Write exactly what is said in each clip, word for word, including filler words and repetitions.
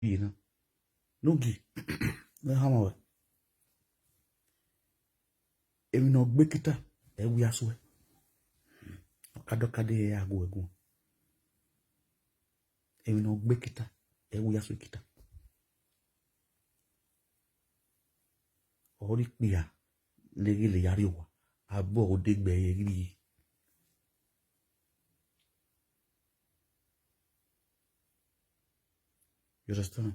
Enogie na. Enogie. Na hama we. Emi no gbekita. Ewi aswe. Okadokade ya gu egu. Emi no gbekita. Ewi aswe kita. Ori kpia. Legele yari wa. Abo odegbe yegiri. You understand?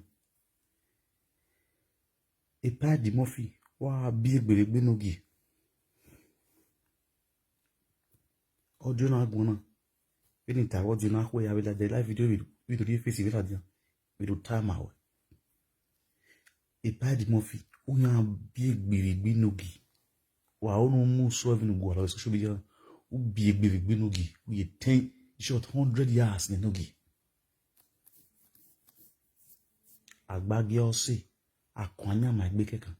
Epa Eddie Murphy, wa bi egbere gbe Enogie. Audio na gbona. Any ta audio na kwe ya we da de live video we, we do the face we da dia. We do time awe. Epa Eddie Murphy, unya bi egbere gbe Enogie. Wa onu mu so even go ala social media. U bi egbere gbe Enogie. U ye ten short hundred years ne Enogie. Agbage ose, akwanya ma egbe kekan.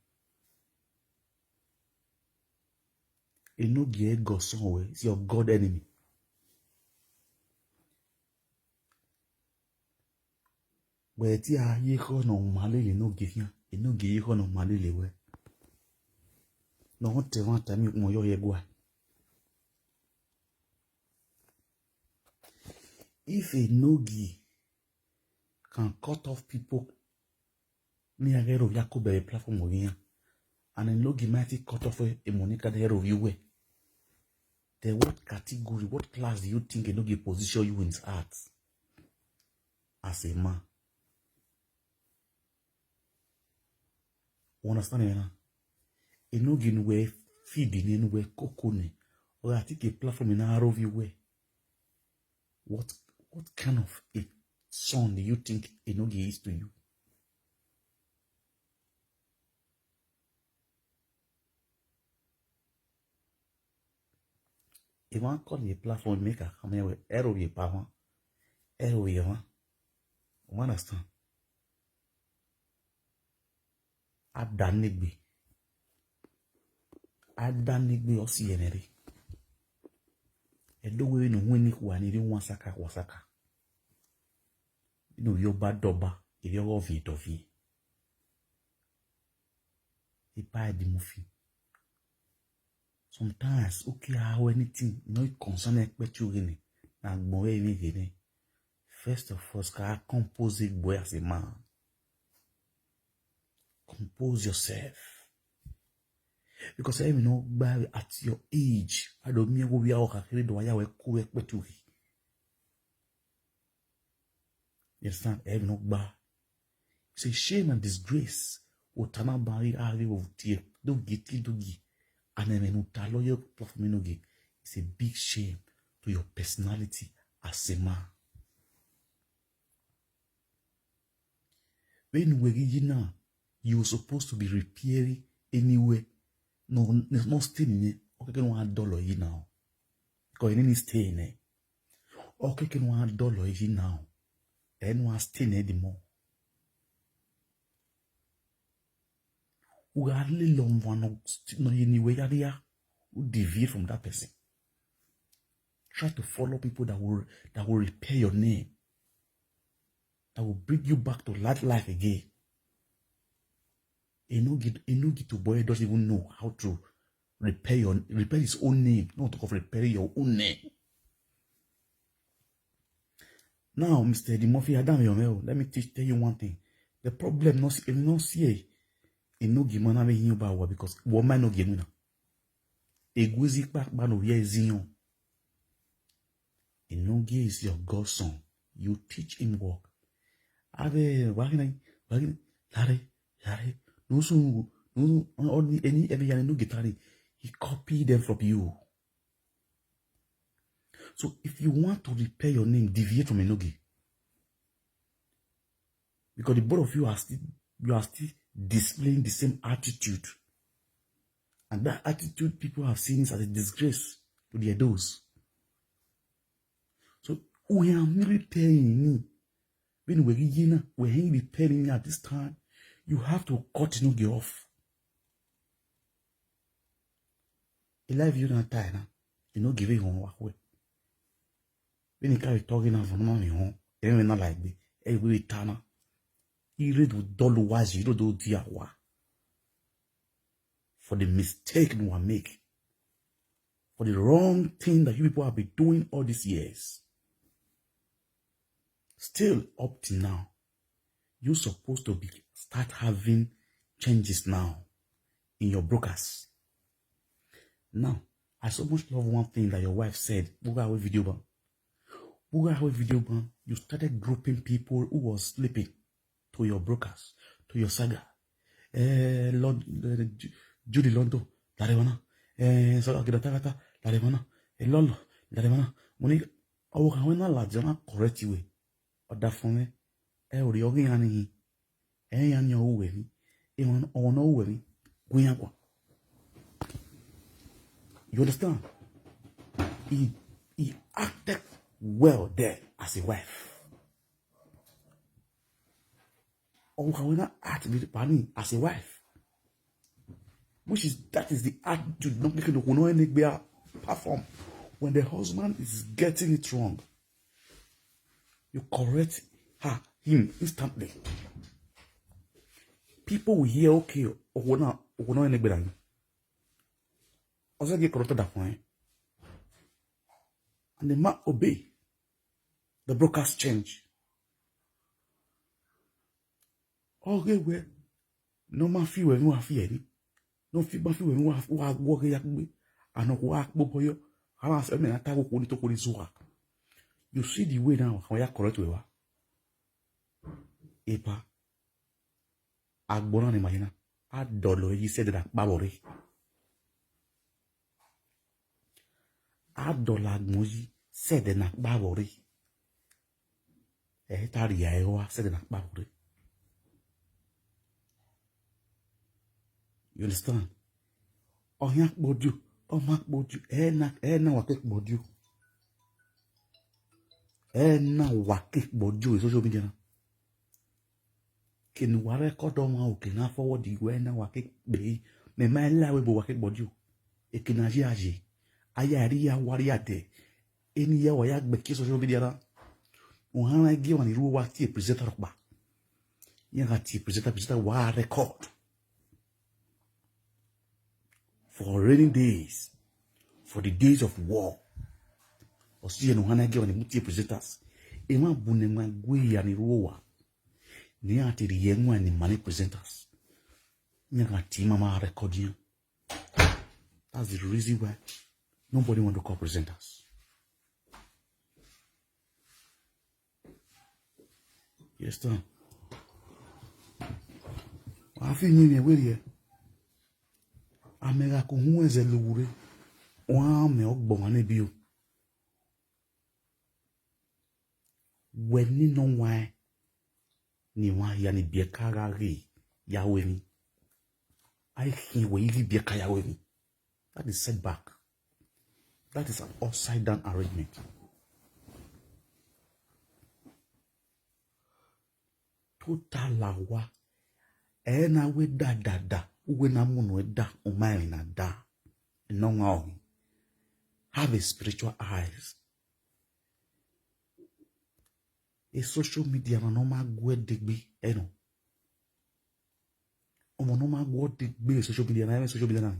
Enogie godson we, is your God enemy. But ti a ye ko no malele Enogie fian. Enogie ye ko no malele we. No te wan ta mi mo yo ye gwa. If Enogie can cut off people, ni agero ya ko be platform oyan. And Enogie might cut off a Monica de hero you we. Then what category, what class do you think Enogie position you in his heart? As a man. You understand me now? Enogie no we feed in, no we cocoa ne. Or I think a platform in Arovi we. What, what kind of a son do you think Enogie is to you? If one call the platform, make a come here with Arovi power. Arovi one. You understand? Adanigbe. Adanigbe osi enere. Edo we no hwe ni kwa ni ri wasaka wasaka. No yo ba doba, iri ogo vi dovi. Epa Eddie Murphy. Sometimes, okay, how anything, no concern expect you gini. Na gbo we mi gini. First of all, ka compose boy as a man. Compose yourself. Because I know by at your age, I don't mean go be our kakiri do ya we ku we petu. You understand? I know by. It's a shame and disgrace. Otana bari ari of tie do giti do gi. And then no talo your platform no gi. It's a big shame to your personality as a man. When we gi now, you were supposed to be repairing anywhere. No, no, no stay in it. Okay, can one dollar you now. Because you need stay in it. Okay, can one dollar you now. And one stay in it the more. Uga le lo mwa no st-, no anywhere ya dia. U deviate from that person. Try to follow people that will, that will repair your name. That will bring you back to light life again. Enogie, Enogie to boy doesn't even know how to repair your, repair his own name. Not talk of repairing your own name. Now, Mister Eddie Murphy, Adam Yomeo, let me teach, tell you one thing. The problem not see, not see, Enogie man have you ba wa because what man no game na. Eguzi pa pa no ye zion. Enogie is your godson. You teach him work. Ave wagina wagina lare lare. No so no so all the any every year no guitar. He copy them from you. So if you want to repair your name, deviate from Enogie. Because the both of you are still, you are still displaying the same attitude. And that attitude people have seen it as a disgrace to their doors. So we are repairing me. When we are repairing me at this time, you have to cut Enogie off. He life you not tie now. You know give it home walk away. When you carry talking of no money home, even not like me. Hey, we tana. He read with Doluwazi, you know, do diawa. For the mistake we make. For the wrong thing that you people have been doing all these years. Still up to now, you supposed to be start having changes now in your broadcast. Now, I so much love one thing that your wife said. Buga away video ban. Buga away video ban. You started grouping people who was sleeping to your broadcast, to your saga. Eh, Lon- eh, Ju- Judy London, Larevana. Eh, so Akida Tagata, Larevana. Eh, Lolo, Larevana. Moni, awo kan wena la jana correct way. Oda fun me. Eh, ori ogi yani. Eh, yani owo we ni. Eh, won owo na owo we ni. Guyan kwa. You understand? He he acted well there as a wife. Or we cannot act with Pani as a wife. Which is that is the attitude not making the Kuno Enegbe perform when the husband is getting it wrong. You correct her, him instantly. People will hear, okay, Okuna Okuna Enegbe. Also get corrected that point. And the man obey. The broadcast change. Okay, well, no man feel when you are fearing. No feel man feel when you are working. And no work boy. How else am I tago kuni to kuni zuwa. You see the way now how you correct we wa. Epa. Agbona ni mahina. Adolo yi sede na kpabore. Adola agbon yi sede na kpabore. Eh, tari ya ewa sede na kpabore. You understand? Ohin akpodio, ọmọ akpodio, ena ena wake kpodio. Ena wake kpodio social media na. Kenu wa record ọmọ oke na forward iwe ena wake kpe. Me ma ela we bo wake kpodio. Ekena ji aje. Aya ri ya wari ade. Eni ya wa ya gbe ki social media na. Ohana ege wa ni ruo wa ti presenter pa. Ya ga ti presenter presenter wa record. For rainy days, for the days of war. Osi enu hana ege wa ni muti presenters. E ma bune ma gwe ya ni ruo wa. Ni ati ri ye nwa ni mani presenters. Ya ga ti mama record ya. That's the reason why nobody want to call presenters. Yes, sir. Wa fi ni me weri e. Amega ko hu eze lugure. Wa me ogbo wa ne bi o. We ni no wa ni wa ya ni bi e ka ga ri ya we ni. Ai kin we ri bi e ka ya we ni. That is setback. That is an upside down arrangement. Total lawa. Ena we da da da. Uwe na munu e da. Umairi na da. No ngao. Have a spiritual eyes. A social media na no ma gwe degbe. Eno. Omo no ma gwe degbe social media na social media na.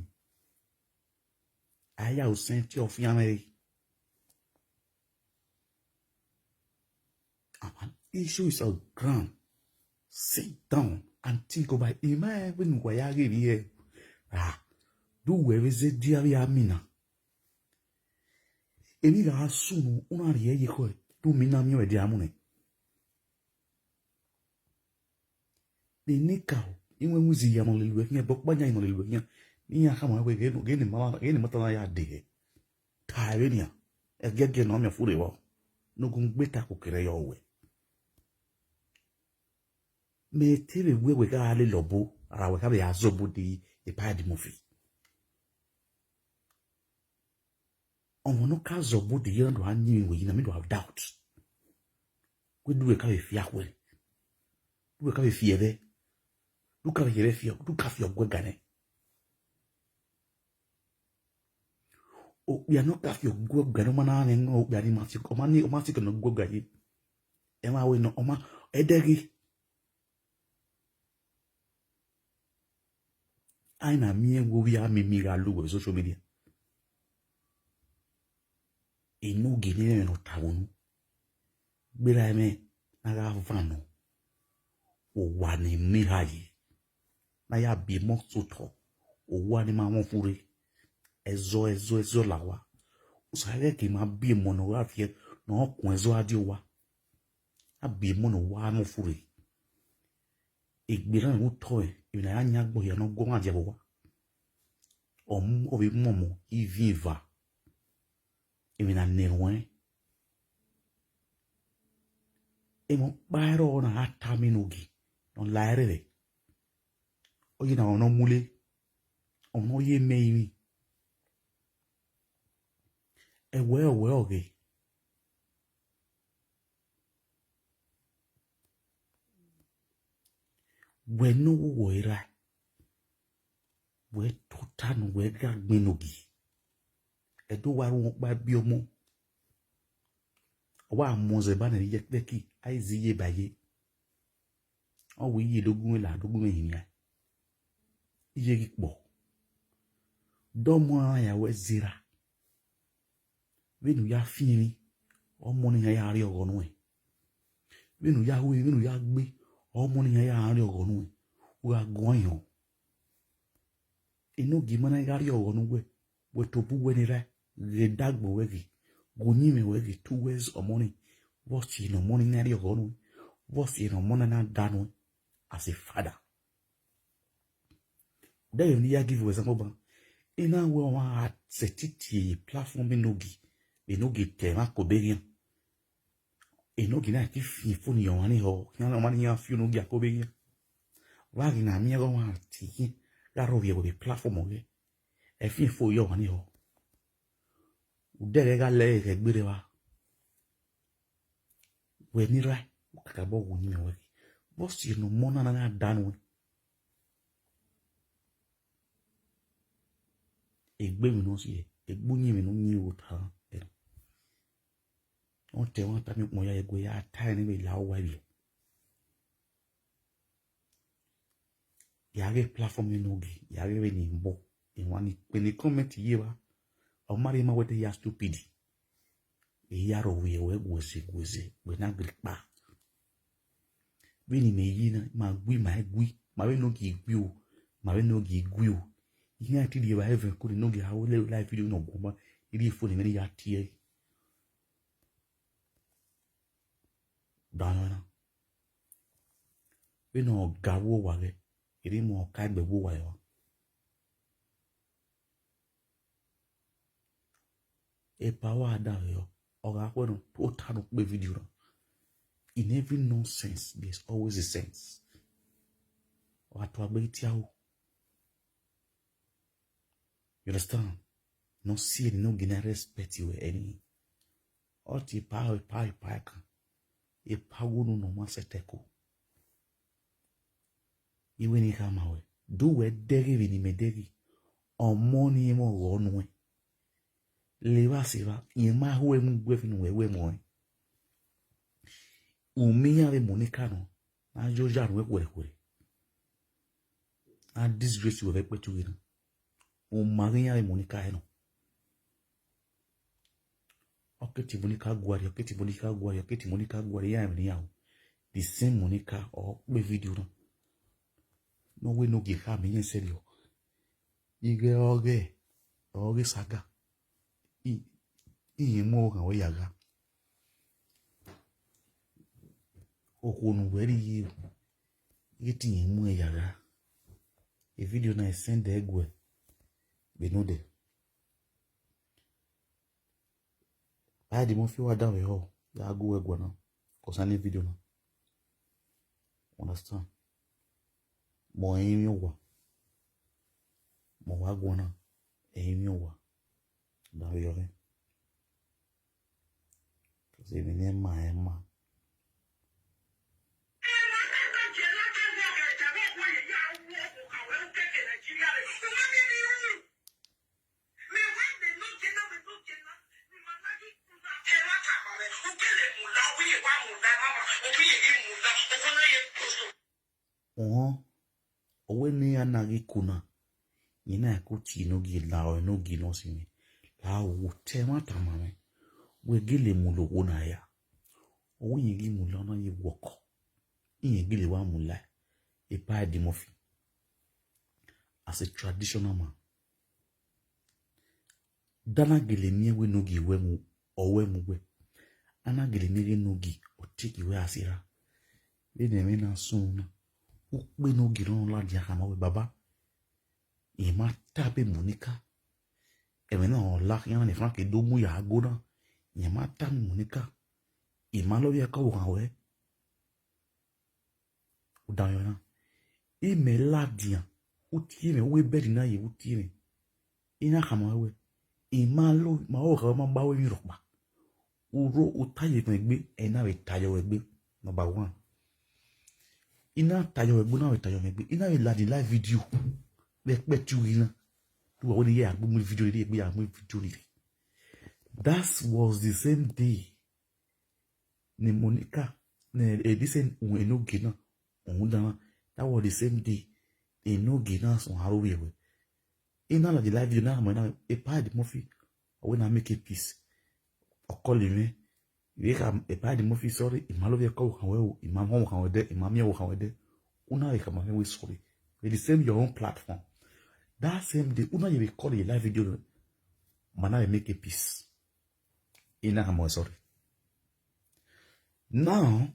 Aya o senti of yamere. An issue is on ground. Sit down and think about it. Ima even waya giri e. Ah, do we we ze dia we amina. Eni ga sunu una ri e ye ko. Do mi na mi we dia mu ne. Ni ni ka o. Inwe muzi ya mo lelu e. Ni bo pa nya ino lelu e. Ni ya ka ma we ge no ge ni mala ge ni mata na ya de. Tawe ni a. E ge ge no mi fure wo. No gun gbe ta ko kere yo we. Me te we we we ka le lobo. Ara we ka be azobo di e pa di mo fi. Omo no ka zobo di yando anyi we yina mi do have doubt. We do we ka be fi akwe. Do we ka be fi ebe. Do ka be ebe fi. Do ka fi ogwe gane. O ya no ka fi ogwe gane ma na ne o ya ni ma ti ko ma ni o ma ti ko no gwe gane. E ma we no o ma edegi. Aina mi e wo bi a mi mi ga lu we social media. Inu gini ne no tawonu. Gbera me na ga vano. O wa ni mi hayi. Na ya bi mo soto. O wa ni ma mo fure. Ezo, ezo, ezo lawa. Usare ke ma bi mo no wa fie. No kun ezo adi wa. A bi mo no wa mo fure. Egbera no to e. Ibi na ya nya gbo ya no go ma dia bo wa. Om obi mo mo. Iviva. Emi na ne wen. Emo kpaero na ata mi no gi. No laere re. Oye na ono mule. Ono ye me imi. Ewe, ewe, oge. We no wo wo era. We tota no we ga gbe no gi. Edo wa ru pa bi omo. Wa mo ze ba na ye pe ki. Ai zi ye ba ye. O we ye dogun we la dogun we hin ya. Iye gi po. Do mo ara ya we zira. Venu ya fini. O mo ni ya ri ogo nu e. Venu ya we, venu ya gbe. O mo ni ya ri ogo nu e. U ga go yan. Inu gi mana ga ri ogo nu we. We to bu we ni ra. Ge dagbo we gi. Go ni me we gi two ways of money. What you no money na ri ogo nu. What you no money na danu as a father. Then you need give example ba. Ina we wa setiti platform no gi. Be no gi te ma ko be yan. E no gi na ki fi fo ni yo wa ni ho. Ya no ma ni ya fi no gi ko be yan. Wa gi na mi go wa ti. Ya ro bi e platform ge. E fi fo yo wa ni ho. U de ga le ge gbere wa. We ni ra. U ka bo wo ni me we. Bo si no mo na na danu. Egbe mi no si e. Egbu ni mi no ni o ta. E. Won te won ta mi mo ya egwe ya ta ni be la o wa bi. Ya ge platform ni no gi. Ya ge be ni mbo. E wa ni pe ni comment ye wa. O mari ma we te ya stupid. E ya ro we we gweze gweze. We na gri pa. Vini me yi na ma gwi ma gwi. Ma we no gi gwi o. Ma we no gi gwi o. Ihe ati di ba even kuri no gi ha o le live video no goma. Iri fo ni me ya tie. Dana na. We no ga wo wa ge. Iri mo ka gbe wo wa yo. E pa wa da yo. O ga ko no o ta no pe video na. In every nonsense, there's always a sense. O ga to agbe ti a o. You understand? No see any no gina respect you any. O ti pa o pa pa kan. E pa wo no no ma se te ko. Iwe ni ka ma we. Do we degi vi ni me degi. Omo ni mo go nu e. Le va se va. Ye ma hu e mu gwe fi nu we we mo e. Umi ya ve mo ni ka no. Na yo ya ru e kwere kwere. Na disgrace we ve pe tu gina. O ma ya ve mo ni ka e no. Oketi Monica Gwari, Oketi Monica Gwari, Oketi Monica Gwari, ya mi ya. The same Monica o pe video na. No we no gi ha mi yen serio. Ige oge, oge saga. I, i yen mo kan we ya ga. Okonu we ri yi. Ige ti yen mo ya ga. E video na e send egwe. Be no de. Ba di mo fi wa da we ho. Ya go we gwa na. Concerning video na. Understand? Mo yin mi wa. Mo wa gwa na. Eyin mi wa. Da we yo re. Cause even in my ma. Oho, owe ni anagi kuna. Ina kuti no gi la o no gi no si mi. La o te ma ta ma me. We gi le mu lo wo na ya. O yin gi mu lo na ye woko. Yin gi le wa mu la. E pa di mo fi. As a traditional man. Dana gele mi we no gi we mu o we mu we. Ana gele mi ge no gi o tiki we asira. We ne me na sun na. U pe no gi no la di akama we baba. Ye ma tape Monica. Eme na o la ki ana ne fran ke do mu ya go na. Ye ma tape Monica. Ye ma lo ye ko wa we. U da yo na. Ime la dia. U ti ime we be di na ye u ti ime. Ina kama we. Ima lo ma o ka ma ba we mi ro pa. U ro u ta ye me gbe e na we ta yo we gbe. Number one. Ina ta yo we gbe na we ta yo me gbe. Ina we la di live video. We pe tu ina. Tu wa we ni ye agbo mu video ni ye gbe agbo video ni. That was the same day. Ni Monica, ni e di se un e no gi na, un da na. That was the same day. E no gi na so haro we we. Ina la di live video na mo na e pa di mo fi. We na make a peace. O call me. We ka e pa di mo fi sorry. Ima lo we ko kan we o. Ima mo kan we de. Ima mi o kan we de. Una we ka ma we sorry. We the same your own platform. That same day, una ye we call a live video. Mana we make a peace. Ina ka mo sorry. Now,